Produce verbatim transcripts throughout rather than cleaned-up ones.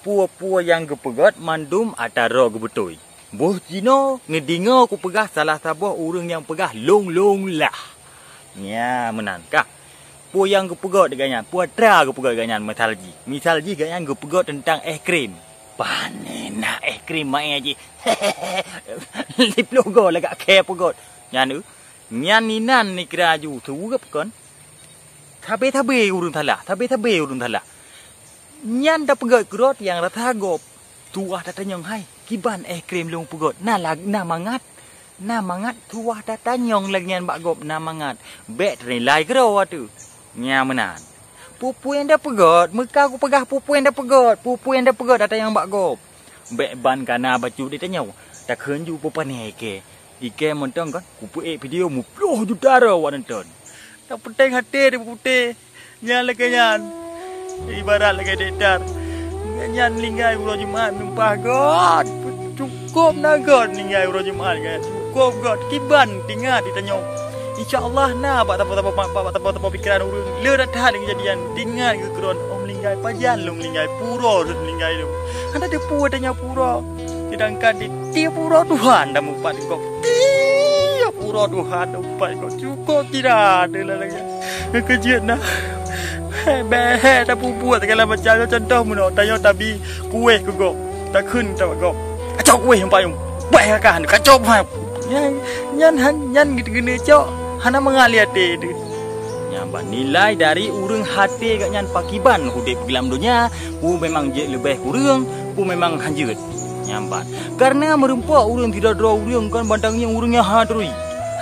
Peue-peue nyang geupeugét mandum atra droe geubeutôi. Boh jinoe neudeungoe kupeugah salah saboh ureuëng nyang peugah lôn-lôn lah. Nya meunan kah. Peue nyang geupeugét gobnyan, peue atra geupeugét gobnyan misal jih. Misal jih gobnyan geupeugét teuntang es krim. Pane na es krim maé jih. Liploh go lagak kée peugét. Nyan eu, nyan inan neukira aju seuweueb kon. Sabe-sabe ureuëng salah, sabe-sabe ureuëng salah. Nyan tapeugét keudroe nyang rasa gob. Tuwah tatanyong hai, kiban es krim lôn peugét, na la-, na mangat. Na mangat tuwah tatanyong lagée nyan bak gob, na mangat. Bék teunilai keudroe ateueh. Nya meunan. Peue-peue nyang tapeugét, meuka kupeugah peue-peue nyang tapeugét, peue-peue nyang tapeugét tatanyong bak gob. Bék ban kana bacut ditanyoe. Takheun ju peue pane ikée. Ikée mantong kan, kupeuék video meuploh juta droe awak nonton. Tapeuteng até di putéh. Nyan lagée nyan. Ibarat lagée dektar. Nyan linggai uroe Jumat numpah göt. Cukôp na göt linggai uroe Jumat nyan. Cukôp göt. Kiban tingat ditanyoe. Insya Allah na bak sapo-sapo, bak sapo-sapo pikiran ureuëng. Le that-that keujadian. Tingat keu keudroe, oh meulinggai pajan lôn meulinggai, pura lôn meulinggai lôn. Hana teupeue tanyoe pura. Seudangkan di tiep uroe Tuhan tamupat gob. Tiep uroe Tuhan tamupat gob. Cukôp tidak ada lah lagi. Keujeuet na. Bèk tapubuet segala macam. Contoh meunoe, tanyoe tabi kueh keu gob. Takheun tawa gob. Kacok kueh empat nyum. Buet kakah kacok ha. Nyan, nyan, nyan geuneuk cok. Hana mangat lé até teuh. Nyan ban nilai dari ureuëng até gobnyan pakiban udeb lam donya, peue memang jeuet leubeh kureueng, peue memang hanjeuet. Nyan ban. Kareuna meurumpok ureuëng sidroe-droe ureuëng kon bantang nyang ureuëng nyang hana turi.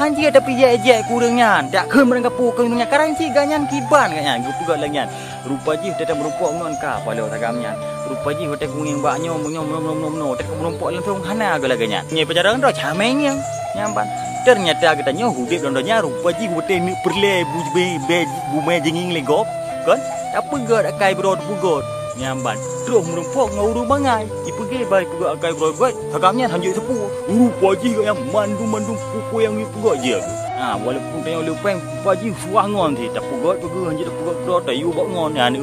Hanjeuet tapi jeuet-jeuet kureueng nyan, dak kheun meurangkapeue keu ureuëng nyan, kareuna cit gobnyan kiban gobnyan geupeugah lagée nyan. Rupa jih watée tameurumpok ngon ka paloe tagam nyan. Rupa jih watée kuning bak nyoe, meunyoe, meunyoe, meunyoe, meunyoe, watée tameurumpok langsong hana geuh lagée nyan. Nyoe peucara droe camé ngieng. Nyan ban. Teunyata geutanyoe udeb lam donya rupa jih watée neuk peureulée bu-, be-, be-, bumé jingieng lé gob, kon? Tapeugét akai broe tapeugét. Nyan ban. Troh meurumpok ngon ureuëng bangai. Ipeugét bai peugét akai broe gét, tagam nyan hanjeuet sapeue. Rupa jih gobnyan mandum-mandum peue-peue nyang geupeugét jih. Ha, walaupun tanyoe le péng, rupa jih suah ngon cit, tapeugét peugét hanjeuet tapeugét keudroe, tayue bak ngon nyan.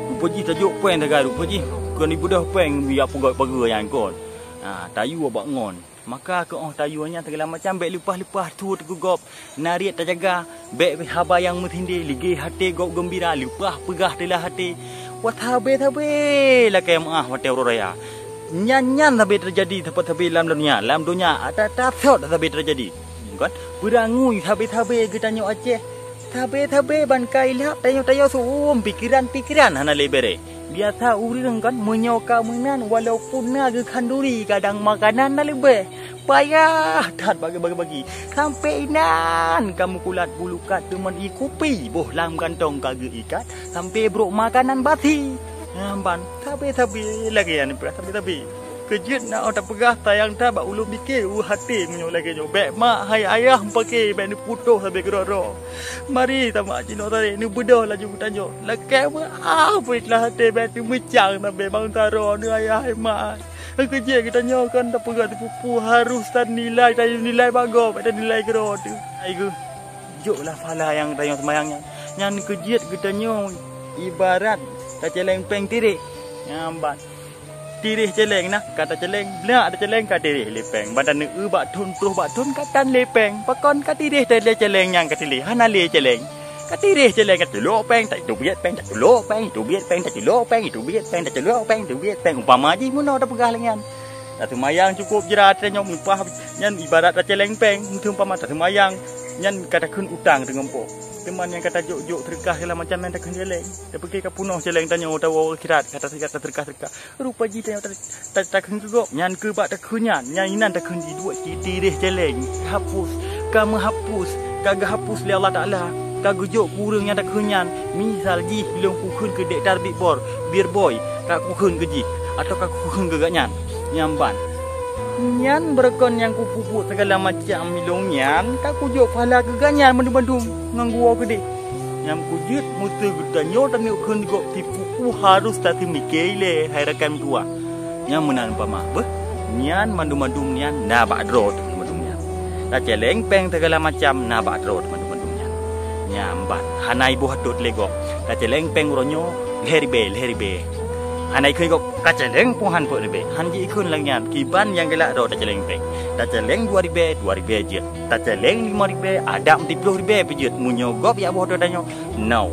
Rupa jih tajok péng tagai, rupa jih kon ibeudôh péng jak peugét pageue nyan kon. Ha, tayue bak ngon. Maka keu óh tayue nyan segala macam bék leupah-leupah tuet keu gob. Na riet tajaga, bék haba nyang meusindé, ligée até gob geumbira, leupah peugah teulah até. Wah sabe-sabe lakée meuáh watée uroe raya. Nyan-nyan sabe teujadi sabe-sabe lam donya, lam donya ata-ata sot sabe teujadi. Kon, peurangui sabe-sabe geutanyoe Aceh. Sabe-sabe ban ka ilhab tanyoe-tanyoe su'um pikeran-pikeran hana lé bere. Biasa ureuëng kan meunyoe ka meunan walaupun na geukhanduri kadang makanan na leubeh. Payah that bagi-bagi. Sampe inan ka meukulat bulukat teuma ikupi boh lam kantong ka geuikat sampe brok makanan basi. Nyan ban sabe-sabe lagée nyan peugah sabe-sabe. Keujeuet na óh tapeugah sayang that bak ulôn pike u até meunyoe lagée nyoe. Bék mak hai ayah meupaké bék neuputôh sabe keudroe-droe. Mari tamak jinoe tarek neubeudôh laju geutanyoe. Lakée meuáh peue itlah até bék teumeucang sabe bansa droe neu ayah hai mak. Keujeuet geutanyoe kon tapeugah teupupu harôh tanilai, tanilai bak gob, tanilai keudroe teuh. Hai geuh, jok lah pahala nyang tanyoe seumayang nyan. Nyan keujeuet geutanyoe ibarat tacéléng péng tiréh. Nyan ban. Tiréh céléng na, ka tacéléng, bleuk tacéléng ka tiréh lé péng. Ban taneuk eu bak thon, troh bak thon ka tan lé péng. Pakon ka tiréh tacéléng nyang ka tiréh, hana lé céléng. Ka tiréh céléng, ka culok péng, tacubiet péng, taculok péng, cubiet péng, taculok péng, cubiet péng, taculok péng, cubiet péng. Umpama jih meunoe tapeugah lagée nyan. Taseumayang cukôp jrat tanyoe meupah nyan ibarat tacéléng péng, meutumpama taseumayang nyan ka takheun utang teungoh po. Teuma nyang ka tajok-jok seudeukah segala macam nyan takheun céléng. Tapike ka punoh céléng tanyoe tawoe akhirat ka taseukat taseudeukah-deukah. Rupa jih tanyoe ta-, ta-, takheun keu gob nyan keu bak takheun nyan, nyan inan takheun jiduek cit tiréh céléng, hapus, ka meuhapus, ka geuhapus lé Allah Taala, ka geujok keu ureuëng nyang takheun nyan. Misal jih lôn kukheun keu Dek Tarbit Bor, Bir Boy, ka kukheun keu jih, atawa ka kukheun keu gobnyan, nyan ban. Nyan beureugon nyang kupubuet segala macam ilong nyan, ka kujok pahala keu gobnyan mandum-mandum ngon guwoe keudeh. Nyang kujeuet meuseu geutanyoe taneuk kheun gob tipu-tipu harôh tateumike ilée hai rakan meutuwah. Nyang meunan umpama beuh, nyan mandum-mandum nyan na bak droe teuh mandum nyan. Tacéléng péng segala macam na bak droe teuh mandum-mandum nyan. Nyan ban hana iboh atot lé gob. Tacéléng péng uroe nyoe lhée ribée, lhée ribée. Hana ikheun gob, ka céléng pih han peuet ribèe. Han ji ikheun lagèe nyan, kiban nyang galak droe tacéléng péng. Tacéléng dua ribèe, dua ribèe jeuet. Tacéléng limong ribèe, adak meutiploh ribèe pih jeuet. Meunyoe gob jak boh droe tanyoe, no.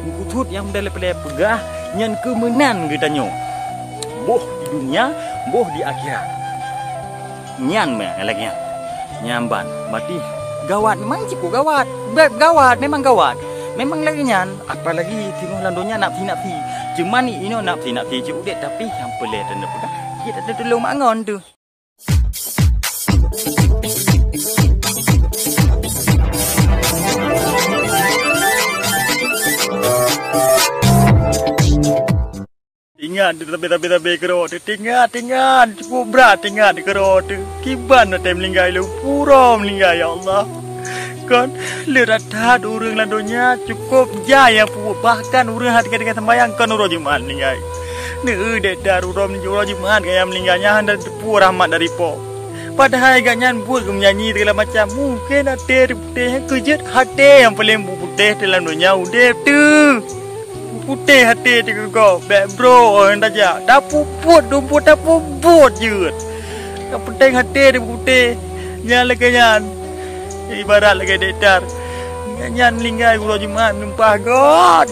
Meukeusut nyang meudalée-dalée peugah, nyan keuh meunan geutanyoe. Boh di dunia, boh di akhirat. Nyan meunan lagèe nyan. Nyan ban, berarti gawat, memang cukôp gawat. Bèk gawat, memang gawat. Memang lagèe nyan, apalagi singoh lam donya nafsi-nafsi. Cuma ni inoe nafsi-nafsi cit udép, tapi nyang peureulèe tanyoe peugah, jeuet tatulông mak ngon teuh. Ingat, tabe-tabe keudroe teuh. Ingat, ingat. Cukôp brat ingat keudroe teuh. Kiban watèe meuninggai lôn, pura meuninggai, ya Allah. Kon, le that-that ureueng lam donya cukôp jai nyang peubuet. Bahkan ureueng hana tinggai-tinggai seumbahyang kon uroe Jumat meuninggai. Neu-eu dek that uroe, uroe Jumat gobnyan meuninggai, nyan hana teupeu rahmat dari Po. Padahai gobnyan buet geumeunyanyi segala macam. Mungken até teuh putéh, nyang keujeuet até nyang paleng putéh dalam donya udép teuh. Putéh até teuh keu gob, bèk brôk nyang tajak. Tapeubuet dumpue, tapeubuet jeuet. Nyang peunteng até teuh putéh. Nyan lagèe nyan. Ibarat lagèe dek that. Nyan meuninggai uroe Jumat meulimpah göt.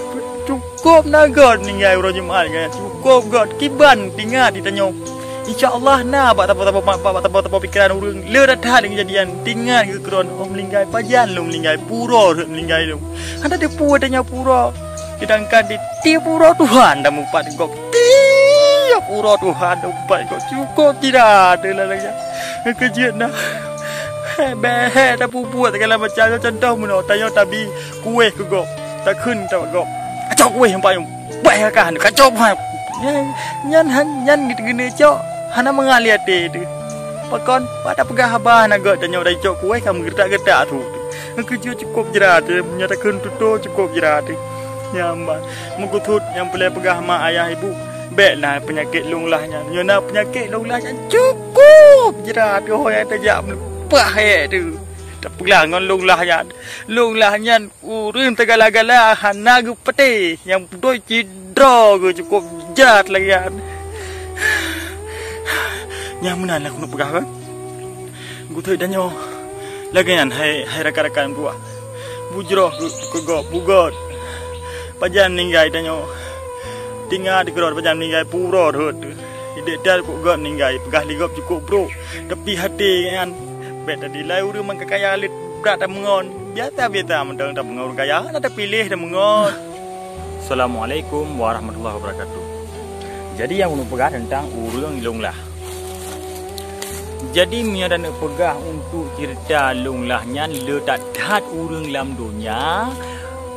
Cukôp na göt meuninggai uroe Jumat nyan. Cukôp göt. Kiban teuingat di tanyoe. Insya Allah na bak saboh-saboh, bak saboh-saboh pikeran ureueng. Le that-that lé keujadian. Teuingat keu keudroe, oh meuninggai, pajan lôn meuninggai, pura rhot meuninggai lôn. Hana teupeu tanyoe pura. Seudangkan di tiep uroe Tuhan tameupat gob. Tiep uroe Tuhan tameupat gob. Cukôp jira teuh lah lagèe nyan. Keujeuet na. Bèk tapeubuet segala macam. Contoh meunoe, tanyoe tabi kuéh keu gob. Takheun bak gob, "Kacok kuéh nyoe, Pak, nyoe. Bèk kakah nyoe, kacok, Pak." Nyan, nyan han, nyan geuneuk cok, hana mangat lé até teuh. Pakon, bak tapeugah haba hana göt tanyoe, tacok kuéh ka meugeureutak-geureutak su teuh. Keujeuet cukôp jira teuh, meunyoe takheun tutoe cukôp jira teuh. Nyan ban. Meukeusut nyang peureulèe peugah mak ayah ibu, bèk na peunyakét lôn lah nyan. Meunyoe na peunyakét lôn lah nyan, cukôp jira teuh, ho nyang tajak meuleupah èk teuh. Tapeugah ngon lôn lah nyan. Lôn lah nyan ureueng teugala-gala hana geupatéh, nyang beutôi cidroe geuh cukôp jat lagèe nyan. Nyang meunan lah keuneuk peugah kan? Geuteuk tanyoe lagèe nyan, hai, hai rakan-rakan dua. Bujroh keu, keu gob, bugöt. Pajan meuninggai tanyoe. Teuingat keudroe pajan meuninggai pura rhot. Idék that keu gob meuninggai, peugah lé gob cukôp brôk. Tapi até nyan, bèk tadilai ureueng meuka kaya lé brat tameungon. Biasa-biasa mantong tameungon ureueng kaya, hana tapiléh tameungon. Assalamualaikum warahmatullahi wabarakatuh. Jadi nyang ulôn peugah teuntang ureueng lôn lah. Jadi meunyoe taneuk peugah untuk ceurita lôn lah nyan le that-that ureueng lam donya,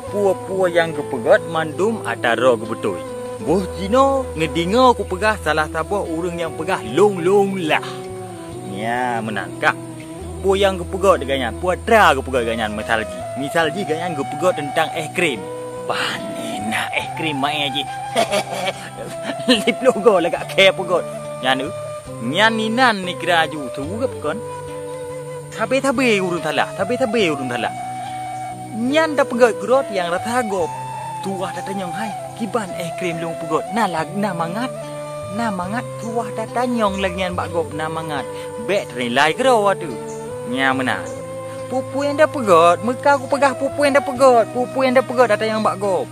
peue-peue nyang geupeugöt mandum atra geubeutôi. Boh jinoe neudeungoe kupeugah salah saboh ureueng nyang peugah lôn-lôn lah. Nyan meunan kah. Peue nyang geupeugöt gobnyan, peue atra geupeugöt gobnyan misal jih. Misal jih gobnyan geupeugöt teuntang éh krém. Pane na éh krém maé jih. Liploh goe lagak khèe peugöt. Nyan eu, nyan inan neukira aju seuweueb kon. Sabe-sabe ureueng salah, sabe-sabe ureueng salah. Nyan tapeugöt keudroe nyang rasa gob. Tuwah tatanyong hai. Kiban éh krém lôn peugöt, na lag-, na mangat? Na mangat tuwah tatanyong lagèe nyan bak gob, na mangat. Bèk tanilai keudroe teuh. Nyan meunan. Peue-peue nyang tapeugöt, meuka kupeugah peue-peue nyang tapeugöt, peue-peue nyang tapeugöt tatanyong bak gob.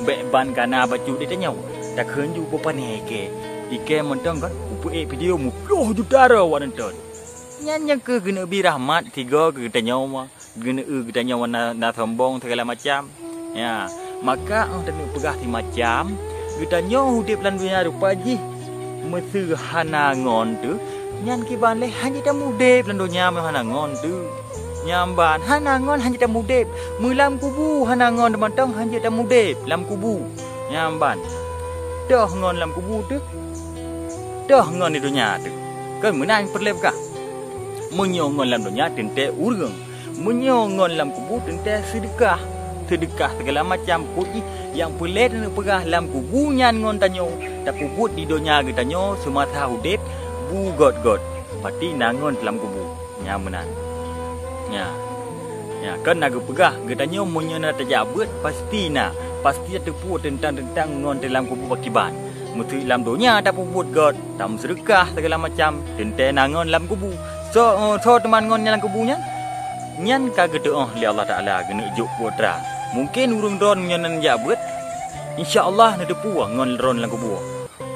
Bèk ban kana bacut di tanyoe. Takheun ju peue pane ikèe. Ikèe mantong kan, kupeuék video meuploh juta droe awak nonton. Nyan nyang keuh geuneuk bi rahmat sigoe keu geutanyoe. Geuneuk eu geutanyoe na, na sombong segala macam. Ya, maka 'oh taneuk peugah simacam, geutanyoe udép lam donya rupa jih meuseu hana ngon teuh, nyan kiban lé hana tamudép lam donya meunyoe hana ngon teuh. Nyan ban, hana ngon hana tamudép. Meulam kubu hana ngon mantong hana tamudép lam kubu. Nyan ban. Toh ngon lam kubu teuh, toh ngon di donya teuh. Kon meunan peureulèe peugah. Meunyoe ngon lam donya teuntèe ureueng, meunyoe ngon lam kubu teuntèe seudeukah. Seudeukah segala macam peue jih nyang peureulèe taneuk peugah lam kubu nyan ngon tanyoe, tapeubuet di donya geutanyoe seumasa udép bugöt-göt, pati na ngon lam kubu. Nyan meunan. Nya. Nya, kon na geupeugah, geutanyoe meunyoe na tajak beuet, pasti na, pasti tateupeue teuntang-teuntang ngon teuh lam kubu pakiban. Meuseuti lam donya tapeubuet gét, tameuseudeukah segala macam, teuntée na ngon lam kubu. Soe, soe teuma ngon nyang lam kubu nyan? Nyan ka geuteuôh lé Allah Taala geuneuk jok putra. Mungken ureuëng droeneuh nyoe nan jak beuet, insya Allah neuteupeue ngon droeneuh lam kubu.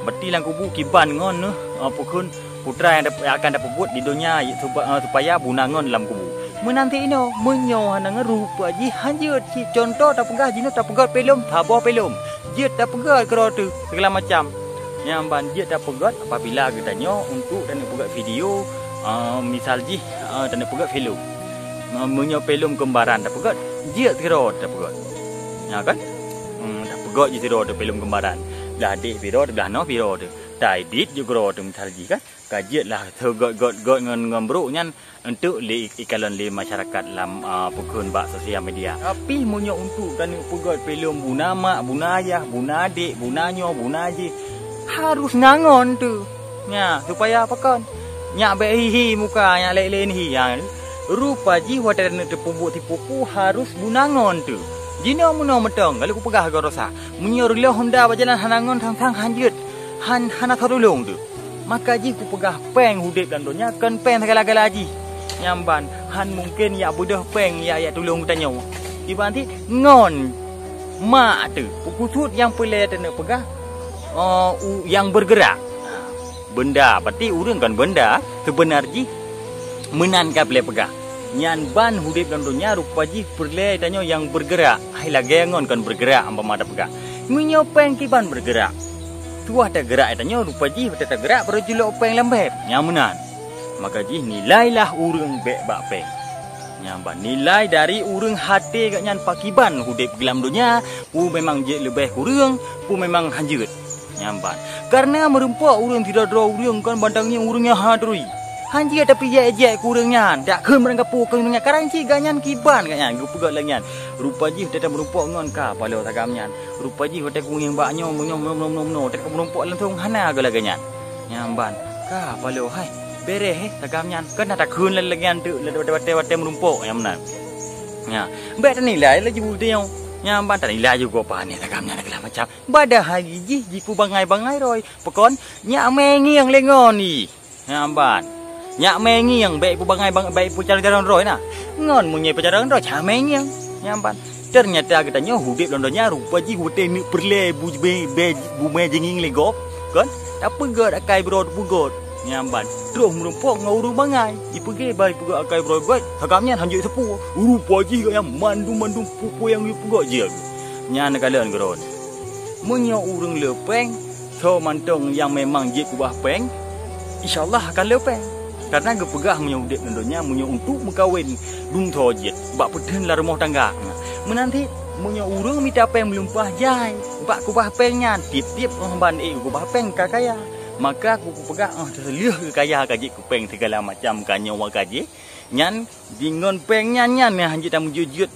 Berarti lam kubu kiban ngon neuh, eh, peukheun putra nyang dap-, akan dapeubuet di donya, supa-, eh, supaya buna ngon lam kubu. Meunan ti inoe, meunyoe hana ngon rupa jih hanjeuet cit. Contoh tapeugah jinoe tapeugét filem, saboh filem. Jeuet tapeugét keudroe teuh segala macam. Nyang ban jeuet tapeugét apabila geutanyoe untuk taneuk peugét video, eh, misal jih, eh, taneuk peugét filem. Me-, meunyoe filem keumbaran tapeugét, jeuet keudroe tapeugét. Ya kan? Hmm, tapeugét jih sidroe teuh filem keumbaran. Blah deh piro teuh, blah noe piro teuh. Taedit jih keudroe teuh misal jih kan. Ka jeuet lah teuh gét-gét-gét ngon, ngon brok nyan untuk lé ikalon lé masyarakat lam, ah, peukheun bak sosial media. Tapi meunyoe untuk taneuk peugét filem buna mak, buna ayah, buna adek, buna nyoe, buna jih, harus na ngon teuh. Nya, supaya apa kon? Nyak bék hi-hi muka, nyak lé-lén hi. Ya, rupa jih watée taneuk teupeubuet tipu-tipu harus buna ngon teuh. Jinoe meunoe meutong, ka lheueh kupeugah gorosa. Meunyoe reuloh honda bak jalan hana ngon sang-sang hanjeuet, han-, hana tatulông teuh. Maka jih kupeugah péng udeb lam donya kon péng segala-gala jih. Nyang ban, han mungken jak beudôh péng jak, jak tulông geutanyoe. Iban cit ngon mak teuh. Peukeusuet nyang peureulée taneuk peugah, oh, u-, nyang bergerak. Benda, berarti ureuëng kon benda, seubeuna jih meunan ka peureulée peugah. Nyan ban udeb lam donya rupa jih peureulée tanyoe nyang bergerak. Hai lagée ngon kon bergerak umpama tapeugah. Meunyoe péng kiban bergerak. Tuwah teugerak tanyoe rupa jih watée teugerak barô jilok péng lam beb. Nyang meunan. Maka jih nilailah ureuëng bék bak péng. Nyang ban nilai dari ureuëng até geuh nyan pakiban udeb lam donya, peue memang jeuet leubeh kureueng, peue memang hanjeuet. Nyang ban. Kareuna meurumpok ureuëng sidroe-droe ureuëng kon bantang nyoe ureuëng nyang hana turi. Hanjeuet tapi jai-jai kureueng nyan, dak kheun meurangkapeue keu nyan karanci geuh nyan kiban geuh nyan geupeugah lagée nyan. Rupa jih teutab meurumpok ngon ka paloe tagam nyan. Rupa jih watée kungieng bak nyoe, meunyoe, meunyoe, meunyoe, meunyoe, watée ka meurumpok langsong hana geuh lagée nyan. Nyang ban, ka paloe hai, bereh hé tagam nyan, keuneuk takheun lagée nyan teuk, watée-watée meurumpok nyang meunan. Nya, bék tanilai laju tanyoe. Nyang ban tanilai juga pane tagam nyan segala macam. Padahai jih jipeubangai-bangai roi. Pakon, nyak mé ngieng lé ngon ih. Nyang ban. Nyak mé ngieng bék ipeubangai bang-, bék ipeucalon-calon droe na. Ngon meunyoe ipeucalon droe, nyak mé ngieng. Nyang ban. Teunyata geutanyoe udeb lam donya rupa jih watée neuk peureulée bu-, be-, be-, bumé jingieng lé gob, kon? Tapeugét akai droe teupeugét. Nyang ban. Troh meurumpok ngon ureuëng bangai. Ipeugét bah ipeugét akai droe gét, tagam nyan hanjeuet sapeue. Rupa jih geuh nyan mandum-mandum peue-peue nyang ipeugét jih. Nyan kalon keudroe. Meunyoe ureuëng le péng, soe mantong nyang memang jeuet keubah péng, insya Allah akan le péng. Karena geupeugah meunyoe udeb lam donya, meunyoe untuk meukawen, dum soe jeuet, bak peuteun lam rumoh tangga. Meunan cit, meunyoe ureuëng mita péng meulumpah jai, bak keubah péng nyan, tieb-tieb óh ban ék keubah péng ka kaya. Maka ku-, kupeugah óh teuh lheueh kaya ka jeuet keu péng segala macam ka nyoe ka jih, nyan di ngon péng nyan, nyan nyang hanjeuet tameujeuet-jeuet,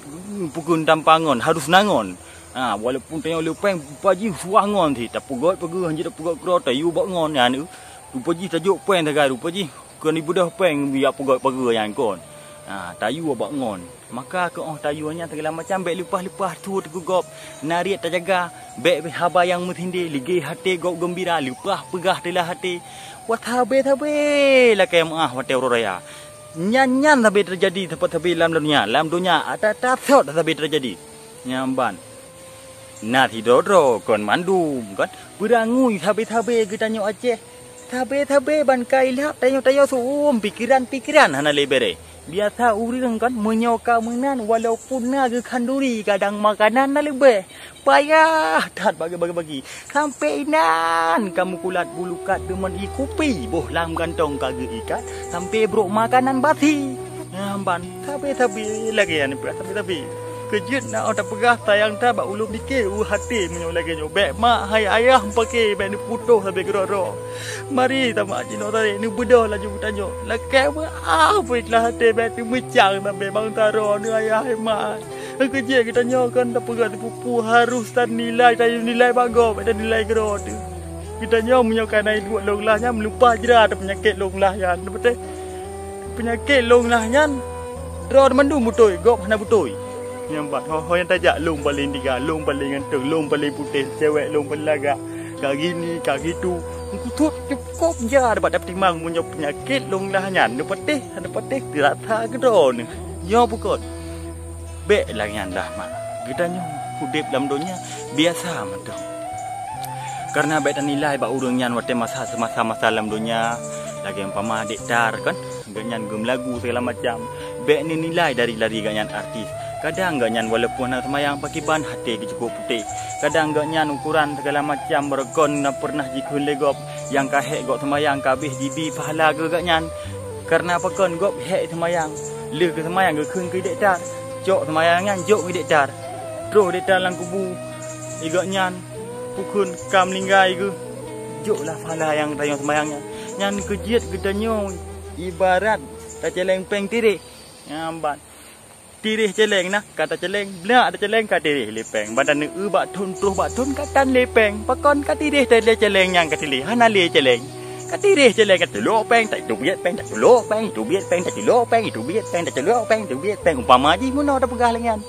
peukheun tampa ngon, harôh na ngon. Ha, walaupun tanyoe le péng, rupa jih suah ngon cit, tapeugét pageue, hanjeuet tapeugét keudroe, tayue bak ngon nyan. Rupa jih tajok péng sagai, rupa jih kon ibeudôh péng jak peugét pageue nyan kon. Ha, tayue bak ngon. Maka keu óh tayue nyan segala macam bék leupah-leupah su teungku gob. Na riet tajaga, bék haba nyang meusindé, ligée até gob geumbira, leupah peugah teulah até. Wat sabe-sabe lakée meuáh watée uroe raya. Nyan-nyan sabe teujadi teumpat sabe lam donya, lam donya ata-ata sot sabe teujadi. Nyang ban. Na sidroe-droe kon mandum, kan? Beurangui sabe-sabe geutanyoe Aceh. Sabe-sabe ban ka ilhab tanyoe-tanyoe su'uem pikeran-pikeran hana lé bere. Biasa ureuëng, kan, meunyoe ka meunan walaupun na geukhanduri kadang makanan na leubeh. Payah that bagi-bagi. Sampe inan ka meukulat bulukat deungon ié kupi boh lam kantong ka geuikat, sampe brok makanan basi. Nyang ban, sabe-sabe lagée nyan peuet, sabe-sabe. Keujeuet na ata peugah sayang that bak ulôn pike u até meunyoe lagée nyoe. Bék mak hai ayah meupaké bék neuputôh sabe keudroe-droe. Mari tamat jinoe tarek neubeudôh laju geutanyoe. Lakée meuáh peue itlah até bék teumeucang sabe bansa droe neuh ayah hai mak. Keujeuet geutanyoe kon tapeugah teupeu-peu harôh tanilai, tanilai bak gob, tanilai keudroe teuh. Geutanyoe meunyoe ka na iduek lôn lah nyan meulumpah jra tapeunyakét lôn lah nyan. Beutôi? Peunyakét lôn lah nyan droe mandum beutôi, gob hana beutôi. Nyang ban ho-ho nyang tajak lôn paleng tiga, lôn paleng ganteng, lôn paleng putéh, cewek lôn paleng lagak. Ka gini, ka gitu. Meukeusut cukôp ja bak tapeutimang meunyoe peunyakét lôn lah nyan. Neupatéh, neupatéh teurasa keudroe neuh. Nyoe bukon. Bék lagée nyan dah, mak. Geutanyoe udeb lam donya biasa mantong. Kareuna bék tanilai bak ureuëng nyan watée masa seumasa-masa lam donya, lagée umpama dektar kan, geuhnyan geumeulagu segala macam. Bék neunilai dari lari geuhnyan artis. Kadang geuhnyan walaupun hana seumayang pakiban até geuh cukôp putéh. Kadang geuhnyan ukoran segala macam beureugon na peureunah jikheun lé gob, nyang ka hék gob seumayang ka abéh jibi pahala keu geuhnyan. Kareuna pakon gob hék seumayang, lheueh geuseumayang geukheun keu dektar, cok seumayang nyan jok keu dektar. Troh dektar lam kubu, i geuhnyan peukheun ka meuninggai geuh. Joklah pahala nyang tanyoe seumayang nyan. Nyan keuh jeuet geutanyoe ibarat tacéléng péng tiréh. Nyan ban. Tiréh céléng na, ka tacéléng, bleuk tacéléng ka tiréh lé péng. Ban taneuk eu bak thon, troh bak thon ka tan lé péng. Pakon ka tiréh tacéléng nyang ka tiréh, hana lé céléng. Ka tiréh céléng, ka tulok péng, tatubiet péng, tatulok péng, tubiet péng, tatulok péng, tubiet péng, tatulok péng, tubiet péng. Umpama jih meunoe tapeugah lagée nyan.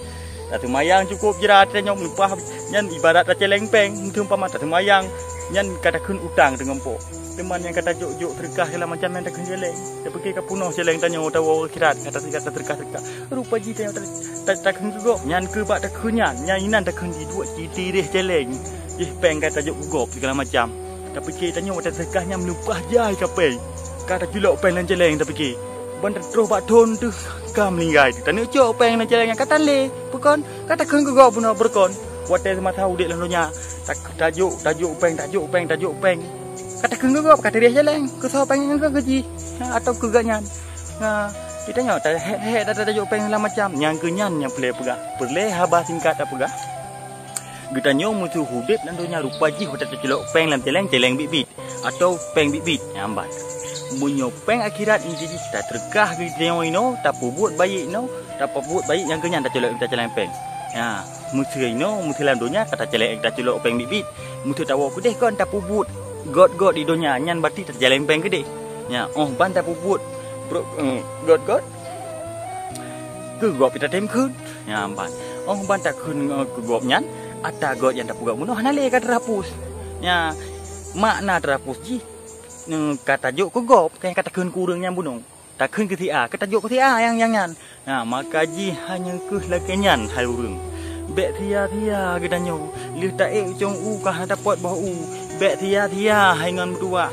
Taseumayang cukôp jrat tanyoe meulumpah nyan ibarat tacéléng péng, meutumpama taseumayang nyan ka takheun utang teungoh po. Teuma nyang ka tajok-jok seudeukah segala macam nyan takheun céléng. Tapike ka peunoh céléng tanyoe tawoe akhirat, ka taseudeukah-seudeukah. Rupa jih tanyoe ta-, ta-, takheun keu gob. Nyan keuh bak takheun nyan, nyan inan takheun jiduek jitiréh céléng. Jih péng ka tajok keu gob segala macam. Tapike tanyoe watée seudeukah nyan meulumpah jai ka péng. Ka taculok péng lam céléng tapike. Ban tatroh bak thon teuh ka meuninggai. Taneuk cok péng lam céléng nyan ka tan lé. Pakon? Ka takheun keu gob bunoe beureugon. Watée seumasa udeb lam donya, ta-, tajok, tajok péng, tajok péng, tajok péng. Ka takheun keu gob, ka tiréh céléng. Keu soe péng nyan keu jih, ha, atawa keu geuhnyan. Ha, geutanyoe tahék-hék ta-, tajok péng segala macam. Nyang keuh nyan nyang peureulée peugah. Peureulée haba singkat tapeugah. Geutanyoe meuseu udeb lam donya rupa jih watée taculok péng lam céléng, céléng biet-biet. Atawa péng biet-biet nyang ban. Meunyoe péng akhirat inti jih tateureukah geutanyoe inoe, tapeubuet bayeuk inoe, tapeubuet bayeuk nyang keuh nyan taculok tacéléng péng. Nya, meuseu inoe, meuseu lam donya ka tacéléng taculok péng biet-biet. Meuseu tawoe keudeh kon tapeubuet gét-gét di donya nyan berarti tacéléng péng keudeh. Nya, óh ban tapeubuet pro-, eh, gét-gét keu gob tatem kheun. Nya ban. Óh ban takheun ngon keu gob nyan, ata gét nyang tapeugét bunoe hana lé ka teurhapus. Nya, makna teurhapus jih, neu, ka tajok keu gob, ka nyang ka takheun keu ureuëng nyang bunoe. Takheun keu si A, ka tajok keu si A nyang, nyang nyan. Nya, maka jih hanya keuh lagée nyan hai ureuëng. Bék sia-sia geutanyoe, lheueh taék cong u ka hana tapot boh u. Bék sia-sia hai ngon meutuwah,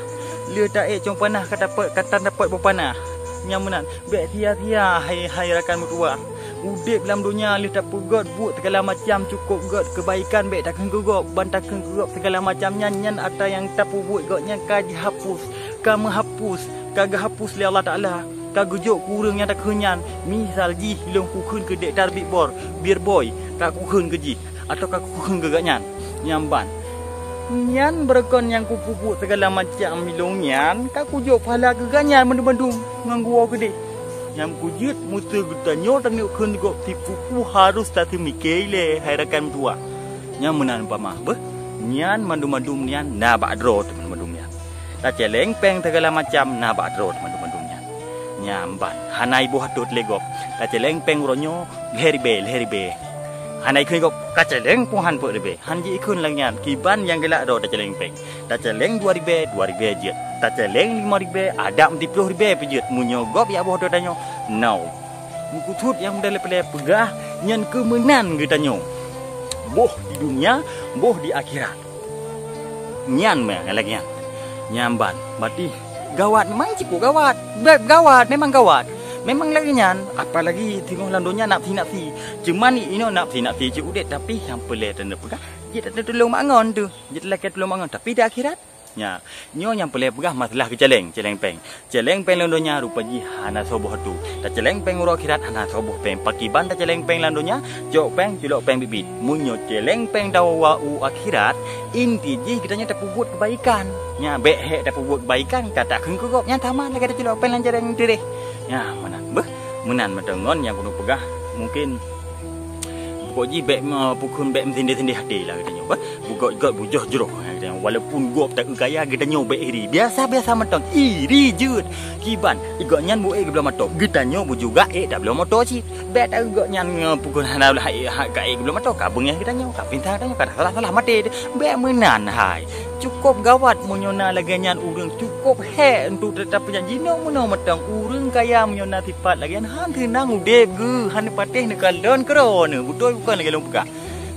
lheueh taék cong panah ka tapot, ka tan tapot boh panah. Nyang meunan, bék sia-sia hai, hai rakan meutuwah. Udeb lam donya lheueh tapeugét buet segala macam cukôp gét keubaikan bék takheun keu gob, ban takheun keu gob segala macam nyan, nyan ata nyang tapeubuet gét nyan ka jihapus, ka meuhapus, ka geuhapus lé Allah Taala, ka geujok keu ureuëng nyang takheun nyan. Misal jih lôn kukheun keu dektar biet bor, biet boy, ka kukheun keu jih. Atawa ka kukheun keu geuhnyan nyang ban. Nyan beureugon nyang kupeubuet segala macam ilong nyan ka kujok pahala keu geuhnyan mandum-mandum ngon geuwoe keudeh. Nyang kujeuet meuseu geutanyoe taneuk kheun gob sipupu harôh tateumike ilée hai rakan meutuwah. Nyang meunan umpama beuh, nyan mandum-mandum nyan na bak droe teuh mandum-mandum nyan. Tacéléng péng segala macam na bak droe teuh mandum-mandum nyan. Nyan ban, hana iboh atot lé gob. Tacéléng péng uroe nyoe lhée ribée, lhée ribée. Hana ikheun gob, ka céléng peuhan peuet ribée. Han ji ikheun lagée nyan, kiban nyang geulak droe tacéléng péng. Tacéléng dua ribée, dua ribée jeuet. Tacéléng limong ribée, adak meusiploh ribée pih jeuet. Meunyoe gob jak boh droe tanyoe, no. Meukeusut nyang mudah leupah peugah, nyan keuh meunan geutanyoe. Boh di dunia, boh di akhirat. Nyan meunan lagée nyan. Nyan ban, berarti gawat, memang cukôp gawat. Ba-, gawat, memang gawat. Memang lagée nyan, apalagi singoh lam donya nafsi-nafsi. Cuman inoe nafsi-nafsi cit udeb, tapi nyang peureulée taneuk peugah, jeuet taneuk tulông bangon teuh. Jeuet lakée tulông bangon, tapi di akhirat, nya, nyoe nyang peureulée peugah masalah geucéléng, céléng péng. Céléng péng lam donya rupa jih hana soe boh atu. Tacéléng péng uroe akhirat hana soe boh péng. Pakiban tacéléng péng lam donya, cok péng, culok péng biet-biet. Meunyoe céléng péng tawoe u akhirat, inti jih geutanyoe tapeubuet keubaikan. Nya, bék hék tapeubuet keubaikan, ka takheun keu gob, nyan sama lagée taculok péng lam jaréng tiréh. Nya, meunan. Beuh, meunan mantong ngon nyang keuneuk peugah. Mungken pokok jih bék me-, peukheun bék meusindeh-sindeh até lah geutanyoe. Beuh, Bugét-gét bujoh jroh, eh, walaupun gob taeu kaya geutanyoe bék iri. Biasa-biasa mantong, iri jeuet. Kiban, gobnyan buet ék geubloe moto. Geutanyoe bujuga ék tabloe moto cit. Bék taeu gobnyan ngon pukon hana lah ék, ha, ka ék geubloe moto, ka beungéh geutanyoe, ka pinta geutanyoe, ka salah-salah maté. Bék meunan hai. Cukôp gawat meunyoe na lagée nyan ureuëng, cukôp hék untuk teutap nyan. Jinoe meunoe mantong ureuëng kaya meunyoe na sifat lagée nyan, hán seunang udeb geuh, hán patéh neukalon keudroe neuh. Beutôi bukon lagée lôn peugah?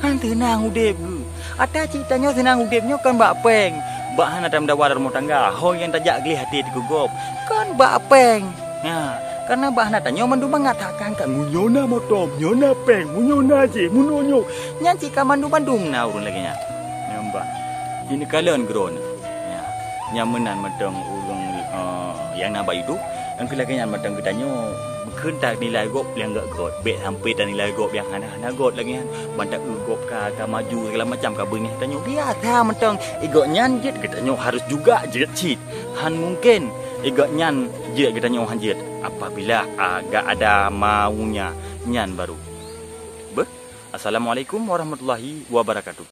Hán seunang udeb geuh. Ata cit tanyoe seunang udeb nyoe kon bak péng, bak hana tameudawa lam rumoh tangga, ho nyang tajak gleh até teuh keu gob, kon bak péng. Nah, karena bak hana tanyoe mandum mangat, takkan ka meunyoe na moto, meunyoe na péng, meunyoe na jih, meunyoe nyoe. Nyan cit ka mandum-mandum na ureuëng lagée nyan. Nyan bah. Jih neukalon keudroe neuh. Nyan, nyan meunan mantong ureuëng, eh, nyang na bak YouTube. Nyang keu lagée nyan mantong geutanyoe, bukon tanilai gob nyang gét-gét, bék sampoe tanilai gob nyang hana-hana gét lagée nyan. Ban taeu gob ka, ka maju segala macam ka beungéh tanyoe. Biasa mantong, eh, gobnyan jeuet geutanyoe harus juga jeuet cit. Hán mungken, eh, gobnyan jeuet geutanyoe hán jeuet. Apabila agak ada maunya, nyan baru. Beuh. Assalamualaikum warahmatullahi wabarakatuh.